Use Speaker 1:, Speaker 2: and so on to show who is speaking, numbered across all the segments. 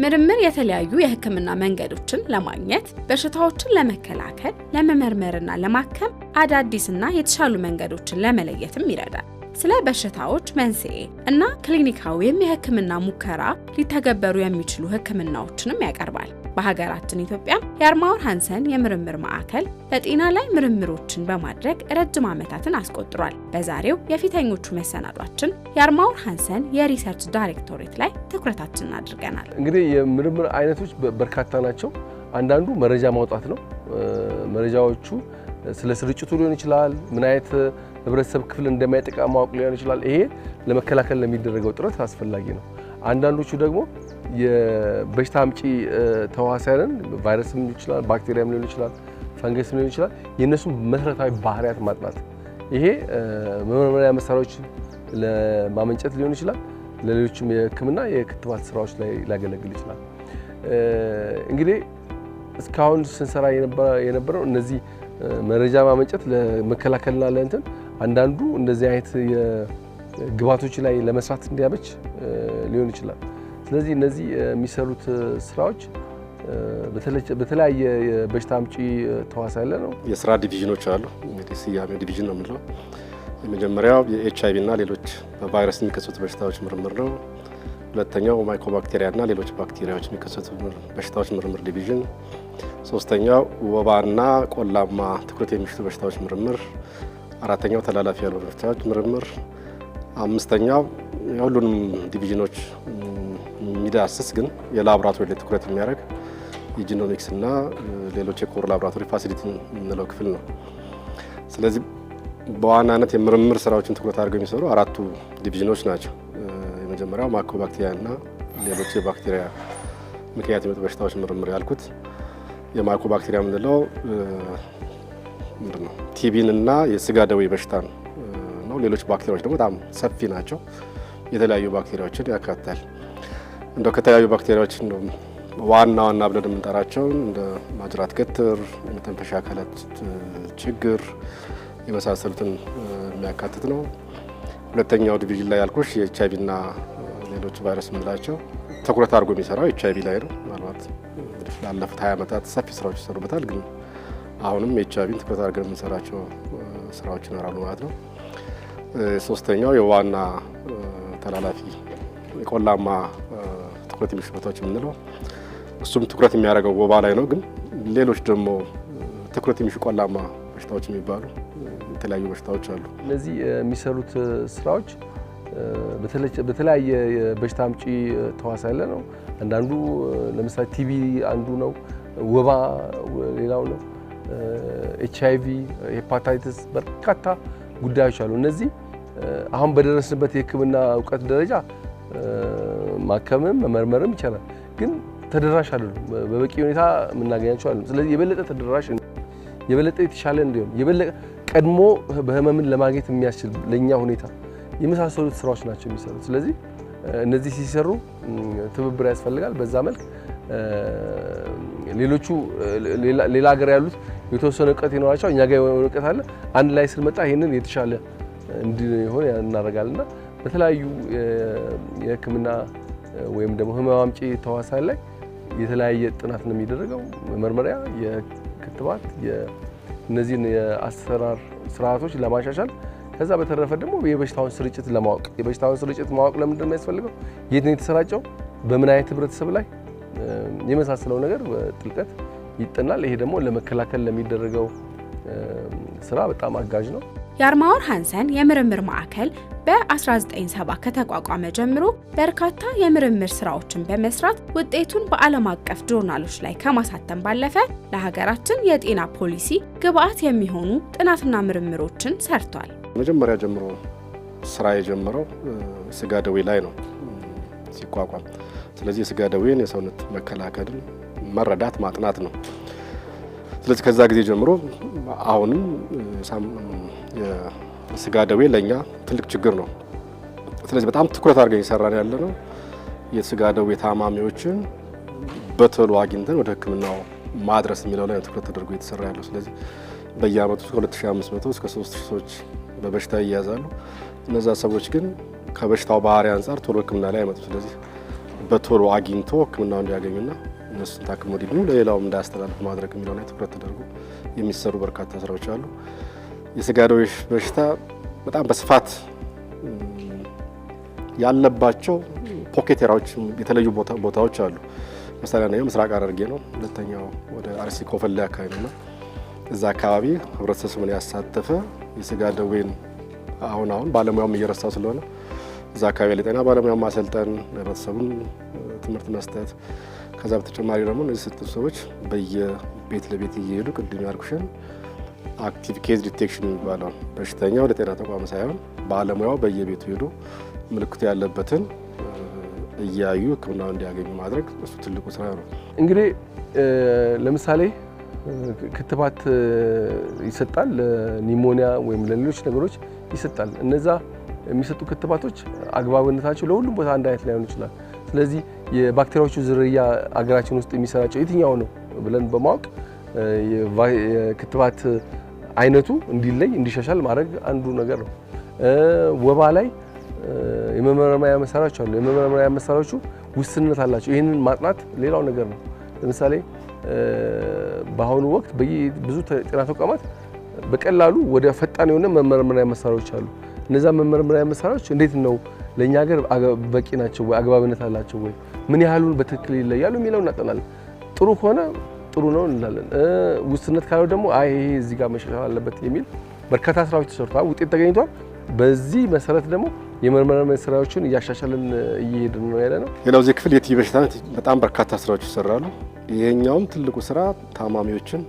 Speaker 1: ምርምር የተለያዩ የሕክምና መንገዶችን ለማግኘት፣ በሽታዎችን ለመከላከል፣ ለመመርመርና ለማከም አዳዲስና የተሻሉ መንገዶችን ለመለየትም ይረዳል። ስለ በሽታዎች መንስኤ እና ክሊኒካዊ ወይም የሕክምና ሙከራ ሊተገበሩ የሚችሉ ሕክምናዎችንም ያቀርባል። በሀገራችን ኢትዮጵያም የአርማወር ሃንሰን የምርምር ማዕከል በጤና ላይ ምርምሮችን በማድረግ ረጅም ዓመታትን አስቆጥሯል። በዛሬው የፊተኞቹ መሰናዷችን የአርማወር ሃንሰን የ research ዳይሬክቶሬት ላይ ትኩረታችንን አድርገናል።
Speaker 2: እንግዲህ የምርምር አይነቶች በርካታ ናቸው። አንዳንዱ መረጃ ማውጣት ነው። መረጃዎቹ ስለ ስርጭቱ ሊሆን ይችላል፣ ምን አይነት ህብረተሰብ ክፍል እንደሚያጠቃ ማወቅ ሊሆን ይችላል። ይሄ ለመከላከል ለሚደረገው ጥረት አስፈላጊ ነው። አንዳንዶቹ ደግሞ የበሽታ አምጪ ተዋሲያንን፣ ቫይረስም ሊሆን ይችላል፣ ባክቴሪያም ሊሆን ይችላል፣ ፈንገስም ሊሆን ይችላል፣ የእነሱን መሰረታዊ ባህሪያት ማጥናት፣ ይሄ መመርመሪያ መሳሪያዎች ለማመንጨት ሊሆን ይችላል፣ ለሌሎችም የሕክምና የክትባት ስራዎች ላይ ሊያገለግል ይችላል። እንግዲህ እስካሁን ስንሰራ የነበረው እነዚህ መረጃ ማመንጨት ለመከላከልና ለእንትን፣ አንዳንዱ እንደዚህ አይነት ግብዓቶች ላይ ለመስራት እንዲያመች ሊሆን ይችላል። ስለዚህ እነዚህ የሚሰሩት ስራዎች በተለያየ የበሽታ አምጪ ተዋሲ ያለ ነው።
Speaker 3: የስራ division ኖች አሉ። እንግዲህ ስያሜ division ነው የምንለው። የመጀመሪያው የኤች አይቪ እና ሌሎች በቫይረስ የሚከሰቱ በሽታዎች ምርምር ነው። ሁለተኛው mycobacteria እና ሌሎች ባክቴሪያዎች የሚከሰቱ በሽታዎች ምርምር division። ሶስተኛው ወባና ቆላማ ትኩረት የሚሹ በሽታዎች ምርምር። አራተኛው ተላላፊ ያልሆኑ በሽታዎች ምርምር። አምስተኛው የሁሉንም division ኖች የሚዳስስ ግን የላቦራቶሪ ላይ ትኩረት የሚያደርግ የ genomics እና ሌሎች የ core laboratory facility የምንለው ክፍል ነው። ስለዚህ በዋናነት የምርምር ስራዎችን ትኩረት አድርገው የሚሰሩ አራቱ division ኖች ናቸው። የመጀመሪያው mycobacteria እና ሌሎች የባክቴሪያ ምክንያት የሚመጡ በሽታዎች ምርምር ያልኩት፣ የ mycobacteria የምንለው ምንድን ነው? ቲቢን እና የስጋ ደዌ በሽታን ነው። ሌሎች ባክቴሪያዎች ደግሞ በጣም ሰፊ ናቸው። የተለያዩ ባክቴሪያዎችን ያካትታል። እንደው ከተለያዩ ባክቴሪያዎች እንደው ዋና ዋና ብለን የምንጠራቸውን እንደ ማጅራት ገትር፣ የመተንፈሻ አካላት ችግር የመሳሰሉትን የሚያካትት ነው። ሁለተኛው division ላይ ያልኩሽ የኤች አይቪ እና ሌሎች ቫይረስ የምንላቸው ትኩረት አድርጎ የሚሰራው ኤች አይቪ ላይ ነው። ምናልባት ላለፉት 20 ዓመታት ሰፊ ስራዎች ይሰሩበታል። ግን አሁንም ኤች አይቪን ትኩረት አድርገን የምንሰራቸው ስራዎች ይኖራሉ ማለት ነው። ሶስተኛው የዋና ተላላፊ የቆላማ ትኩረት የሚሹ ቦታዎች የምንለው፣ እሱም ትኩረት የሚያደርገው ወባ ላይ ነው። ግን ሌሎች ደግሞ ትኩረት የሚሹ ቆላማ በሽታዎች የሚባሉ የተለያዩ በሽታዎች አሉ።
Speaker 2: እነዚህ የሚሰሩት ስራዎች በተለያየ የበሽታ አምጪ ተዋሲ ያለ ነው። አንዳንዱ ለምሳሌ ቲቢ አንዱ ነው፣ ወባ ሌላው ነው፣ ኤች አይ ቪ፣ ሄፓታይትስ፣ በርካታ ጉዳዮች አሉ። እነዚህ አሁን በደረስንበት የሕክምና እውቀት ደረጃ ማከምም መመርመርም ይቻላል፣ ግን ተደራሽ አይደሉም። በበቂ ሁኔታ የምናገኛቸው አይደሉም። ስለዚህ የበለጠ ተደራሽ፣ የበለጠ የተሻለ እንዲሆን፣ የበለጠ ቀድሞ በህመምን ለማግኘት የሚያስችል ለእኛ ሁኔታ የመሳሰሉት ስራዎች ናቸው የሚሰሩት። ስለዚህ እነዚህ ሲሰሩ ትብብር ያስፈልጋል። በዛ መልክ ሌሎቹ ሌላ ሀገር ያሉት የተወሰነ እውቀት ይኖራቸው፣ እኛ ጋር የሆነ እውቀት አለ። አንድ ላይ ስንመጣ ይህንን የተሻለ እንዲሆን እናደርጋለን እና በተለያዩ የሕክምና ወይም ደግሞ ህመም አምጪ ተዋሳን ላይ የተለያየ ጥናት ነው የሚደረገው። መመርመሪያ፣ የክትባት፣ እነዚህን የአሰራር ስርዓቶች ለማሻሻል፣ ከዛ በተረፈ ደግሞ የበሽታውን ስርጭት ለማወቅ። የበሽታውን ስርጭት ማወቅ ለምንድን ነው የሚያስፈልገው? የት ነው የተሰራጨው? በምን አይነት ህብረተሰብ ላይ? የመሳሰለው ነገር በጥልቀት ይጠናል። ይሄ ደግሞ ለመከላከል ለሚደረገው ስራ በጣም አጋዥ ነው።
Speaker 1: የአርማወር ሃንሰን የምርምር ማዕከል በ1970 ከተቋቋመ ጀምሮ በርካታ የምርምር ስራዎችን በመስራት ውጤቱን በዓለም አቀፍ ጆርናሎች ላይ ከማሳተም ባለፈ ለሀገራችን የጤና ፖሊሲ ግብዓት የሚሆኑ ጥናትና ምርምሮችን ሰርቷል።
Speaker 3: መጀመሪያ ጀምሮ ስራ የጀመረው ስጋ ደዌ ላይ ነው ሲቋቋም። ስለዚህ የስጋ ደዌን የሰውነት መከላከልን መረዳት፣ ማጥናት ነው። ስለዚህ ከዛ ጊዜ ጀምሮ አሁንም የስጋ ደዌ ለእኛ ትልቅ ችግር ነው። ስለዚህ በጣም ትኩረት አድርገን እየሰራን ያለ ነው የስጋ ደዌ ታማሚዎችን በቶሎ አግኝተን ወደ ሕክምናው ማድረስ የሚለው ላይ ትኩረት ተደርጎ እየተሰራ ያለው። ስለዚህ በየአመቱ እስከ 2500 እስከ 3000 ሰዎች በበሽታ ይያዛሉ። እነዛ ሰዎች ግን ከበሽታው ባህሪ አንጻር ቶሎ ሕክምና ላይ አይመጡም። ስለዚህ በቶሎ አግኝቶ ሕክምናውን እንዲያገኙና እነሱን ታክሞ እንዲድኑ ለሌላውም እንዳያስተላልፉ ማድረግ የሚለው ላይ ትኩረት ተደርጎ የሚሰሩ በርካታ ስራዎች አሉ። የስጋ ደዌ በሽታ በጣም በስፋት ያለባቸው pocket area ዎች የተለዩ ቦታዎች አሉ። ምሳሌ አንደኛው ምስራቅ ሐረርጌ ነው። ሁለተኛው ወደ አርሲ ኮፈሌ አካባቢ ነውና እዛ አካባቢ ህብረተሰቡን ያሳተፈ የስጋ ደዌን አሁን አሁን ባለሙያውም እየረሳው ስለሆነ እዛ አካባቢ ለጤና ባለሙያው ማሰልጠን፣ ህብረተሰቡን ትምህርት መስጠት፣ ከዛ በተጨማሪ ደግሞ እነዚህ ስልጡን ሰዎች በየቤት ለቤት እየሄዱ ቅድም ያልኩሽን active case detection የሚባለው በሽተኛው ለጤና ተቋም ሳይሆን ባለሙያው በየቤቱ ሄዶ ምልክቱ ያለበትን እያዩ ሕክምናውን እንዲያገኙ ማድረግ እሱ ትልቁ ስራ ነው።
Speaker 2: እንግዲህ ለምሳሌ ክትባት ይሰጣል፣ ለ pneumonia ወይም ለሌሎች ነገሮች ይሰጣል። እነዛ የሚሰጡ ክትባቶች አግባብነታቸው ለሁሉም ቦታ አንድ አይነት ላይሆን ይችላል። ስለዚህ የባክቴሪያዎቹ ዝርያ አገራችን ውስጥ የሚሰራጨው የትኛው ነው ብለን በማወቅ የክትባት አይነቱ እንዲለይ እንዲሻሻል ማድረግ አንዱ ነገር ነው። ወባ ላይ የመመርመሪያ መሳሪያዎች አሉ። የመመርመሪያ መሳሪያዎቹ ውስንነት አላቸው። ይህንን ማጥናት ሌላው ነገር ነው። ለምሳሌ በአሁኑ ወቅት ብዙ ጤና ተቋማት በቀላሉ ወደ ፈጣን የሆነ መመርመሪያ መሳሪያዎች አሉ። እነዛ መመርመሪያ መሳሪያዎች እንዴት ነው ለኛ ሀገር በቂ ናቸው ወይ፣ አግባብነት አላቸው ወይ፣ ምን ያህሉን በትክክል ይለያሉ የሚለው እናጠናለን። ጥሩ ከሆነ ጥሩ ነው እንላለን። ውስንነት ካለው ደግሞ አይ ይሄ እዚህ ጋር መሻሻል አለበት የሚል በርካታ ስራዎች ተሰርተዋል፣ ውጤት ተገኝቷል። በዚህ መሰረት ደግሞ የምርመራ መሳሪያዎችን እያሻሻልን እየሄድን ነው ያለ ነው።
Speaker 3: ሌላው እዚህ ክፍል የቲቢ በሽታ በጣም በርካታ ስራዎች ይሰራሉ። ይሄኛውም ትልቁ ስራ ታማሚዎችን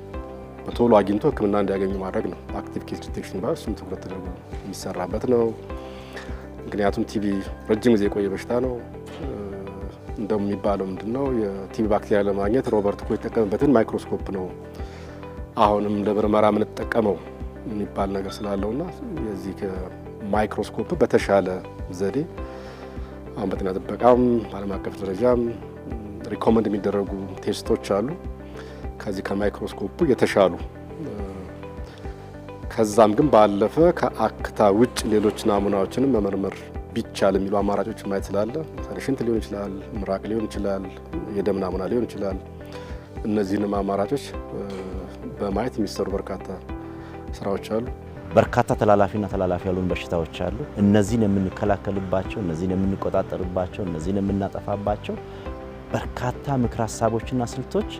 Speaker 3: በቶሎ አግኝቶ ሕክምና እንዲያገኙ ማድረግ ነው። Active case detection ባል እሱም ትኩረት ተደርጎ የሚሰራበት ነው። ምክንያቱም ቲቢ ረጅም ጊዜ የቆየ በሽታ ነው። እንደሚባለው ምንድነው የቲቢ ባክቴሪያ ለማግኘት ሮበርት ኮክ የተጠቀመበትን ማይክሮስኮፕ ነው አሁንም ለምርመራ የምንጠቀመው የሚባል ነገር ስላለውና የዚህ ማይክሮስኮፕ በተሻለ ዘዴ አሁን በጤና ጥበቃም በዓለም አቀፍ ደረጃም recommend የሚደረጉ test ኦች አሉ። ከዚህ ከማይክሮስኮፑ የተሻሉ ከዛም ግን ባለፈ ከአክታ ውጭ ሌሎች ናሙናዎችንም መመርመር ቢቻል የሚሉ አማራጮች ማየት ስላለ ለምሳሌ ሽንት ሊሆን ይችላል፣ ምራቅ ሊሆን ይችላል፣ የደም ናሙና ሊሆን ይችላል። እነዚህንም አማራጮች በማየት የሚሰሩ በርካታ ስራዎች አሉ።
Speaker 4: በርካታ ተላላፊና ተላላፊ ያልሆኑ በሽታዎች አሉ። እነዚህን የምንከላከልባቸው፣ እነዚህን የምንቆጣጠርባቸው፣ እነዚህን የምናጠፋባቸው በርካታ ምክር ሀሳቦችና ስልቶች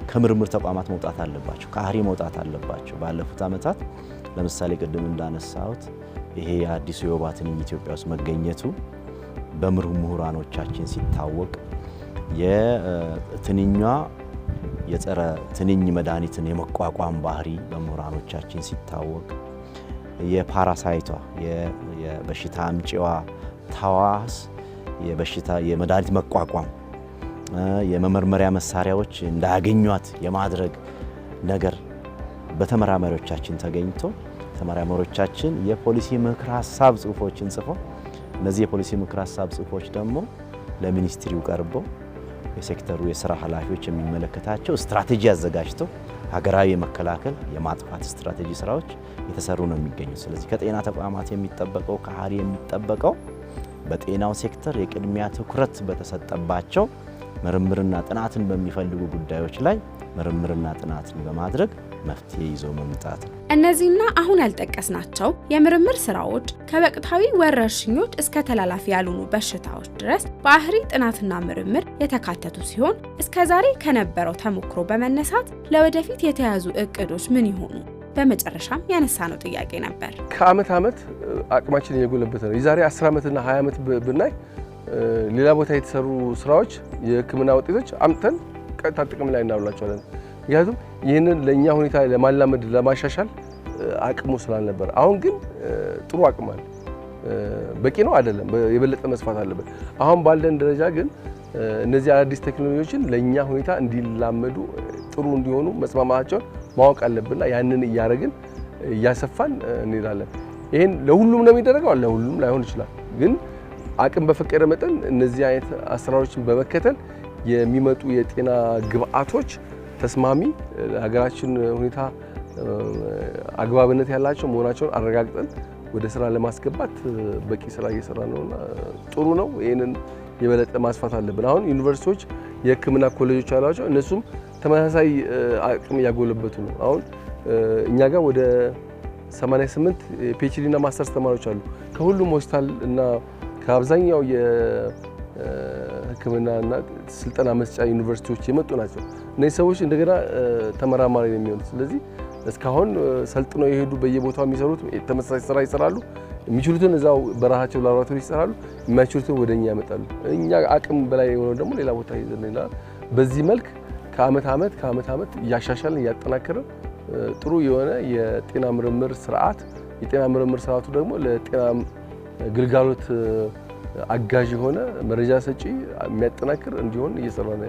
Speaker 4: ከምርምር ተቋማት መውጣት አለባቸው፣ ከአህሪ መውጣት አለባቸው። ባለፉት ዓመታት ለምሳሌ ቅድም እንዳነሳሁት ይሄ አዲሱ የወባ ትንኝ ኢትዮጵያ ውስጥ መገኘቱ በምሁራኖቻችን ሲታወቅ የትንኟ የጸረ ትንኝ መድኃኒትን የመቋቋም ባህሪ በምሁራኖቻችን ሲታወቅ የፓራሳይቷ የበሽታ አምጪዋ ተዋስ የበሽታ የመድኃኒት መቋቋም የመመርመሪያ መሳሪያዎች እንዳያገኟት የማድረግ ነገር በተመራማሪዎቻችን ተገኝቶ ተመራማሪዎቻችን የፖሊሲ ምክር ሀሳብ ጽሁፎችን ጽፈው እነዚህ የፖሊሲ ምክር ሀሳብ ጽሁፎች ደግሞ ለ ministry ው ቀርበው የሴክተሩ የስራ ኃላፊዎች የሚመለከታቸው ስትራቴጂ አዘጋጅተው ሀገራዊ የመከላከል የማጥፋት ስትራቴጂ ስራዎች የተሰሩ ነው የሚገኙት። ስለዚህ ከጤና ተቋማት የሚጠበቀው ከአህሪ የሚጠበቀው በጤናው ሴክተር የቅድሚያ ትኩረት በተሰጠባቸው ምርምርና ጥናትን በሚፈልጉ ጉዳዮች ላይ ምርምርና ጥናትን በማድረግ መፍትሄ ይዞ መምጣት ነው።
Speaker 1: እነዚህና አሁን ያልጠቀስናቸው የምርምር ስራዎች ከወቅታዊ ወረርሽኞች እስከ ተላላፊ ያልሆኑ በሽታዎች ድረስ በአህሪ ጥናትና ምርምር የተካተቱ ሲሆን እስከዛሬ ከነበረው ተሞክሮ በመነሳት ለወደፊት የተያዙ እቅዶች ምን ይሆኑ? በመጨረሻም ያነሳነው ጥያቄ ነበር።
Speaker 2: ከአመት አመት አቅማችን እየጎለበተ ነው። የዛሬ 10 ዓመትና 20 ዓመት ብናይ ሌላ ቦታ የተሰሩ ስራዎች የህክምና ውጤቶች አምጥተን ቀጥታ ጥቅም ላይ እናውላቸዋለን። ምክንያቱም ይህንን ለኛ ሁኔታ ለማላመድ ለማሻሻል አቅሙ ስላልነበር፣ አሁን ግን ጥሩ አቅም አለ። በቂ ነው አይደለም፣ የበለጠ መስፋት አለበት። አሁን ባለን ደረጃ ግን እነዚህ አዳዲስ ቴክኖሎጂዎችን ለኛ ሁኔታ እንዲላመዱ ጥሩ እንዲሆኑ መስማማታቸውን ማወቅ አለብንና ያንን እያደረግን እያሰፋን እንሄዳለን። ይሄን ለሁሉም ነው የሚደረገው፣ ለሁሉም ላይሆን ይችላል። ግን አቅም በፈቀደ መጠን እነዚህ አይነት አሰራሮችን በመከተል የሚመጡ የጤና ግብአቶች ተስማሚ ለሀገራችን ሁኔታ አግባብነት ያላቸው መሆናቸውን አረጋግጠን ወደ ስራ ለማስገባት በቂ ስራ እየሰራ ነውና ጥሩ ነው። ይህንን የበለጠ ማስፋት አለብን። አሁን ዩኒቨርሲቲዎች የሕክምና ኮሌጆች አሏቸው። እነሱም ተመሳሳይ አቅም እያጎለበቱ ነው። አሁን እኛ ጋር ወደ 88 PhD እና ማስተርስ ተማሪዎች አሉ። ከሁሉም ሆስፒታል እና ከአብዛኛው የሕክምና እና ስልጠና መስጫ ዩኒቨርሲቲዎች የመጡ ናቸው። እነዚህ ሰዎች እንደገና ተመራማሪ ነው የሚሆኑት። ስለዚህ እስካሁን ሰልጥነው የሄዱ በየቦታው የሚሰሩት ተመሳሳይ ስራ ይሰራሉ። የሚችሉትን እዛው በራሳቸው ላቦራቶሪ ይሰራሉ። የማይችሉትን ወደ እኛ ያመጣሉ። እኛ አቅም በላይ የሆነው ደግሞ ሌላ ቦታ ይዘን ይላል። በዚህ መልክ ከአመት አመት ከአመት አመት እያሻሻልን እያጠናከርን ጥሩ የሆነ የጤና ምርምር ስርዓት፣ የጤና ምርምር ስርዓቱ ደግሞ ለጤና ግልጋሎት አጋዥ የሆነ፣ መረጃ ሰጪ፣ የሚያጠናክር እንዲሆን እየሰራ ነው።